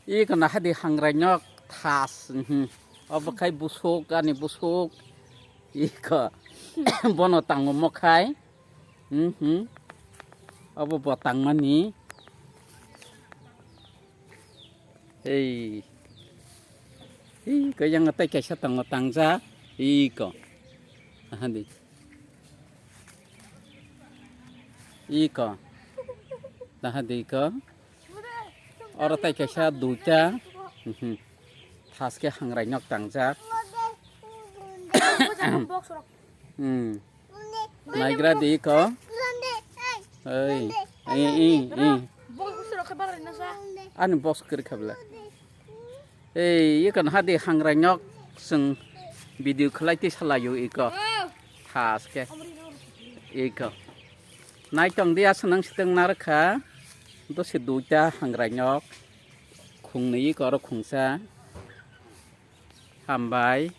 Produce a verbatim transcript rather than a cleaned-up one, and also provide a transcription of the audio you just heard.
Iko nahadi hangrai nok thas, mhm. Obo khai busuk, ani busuk. Iko bono tango mokhai. Mhm. Obo bo tangmani. Ei. Iko yang tai kaisa tango tangjak. Iko. Nahadi. Iko. Nahadi iko. Oro tai kaisa duita. Mhm. Thas khe hangrai nok tangjak. Hmm. Naigra di ko. Ei, ei, ei, ei. Ani box kiri khabla. Ei, ikan hadi hangrai nok seng video khlai ti salayo iko. Thas khe. Iko. Naitong di asonang siteng narkha. Dosi duita hangrai nok. Khungni iko oro khungsa. Hambai.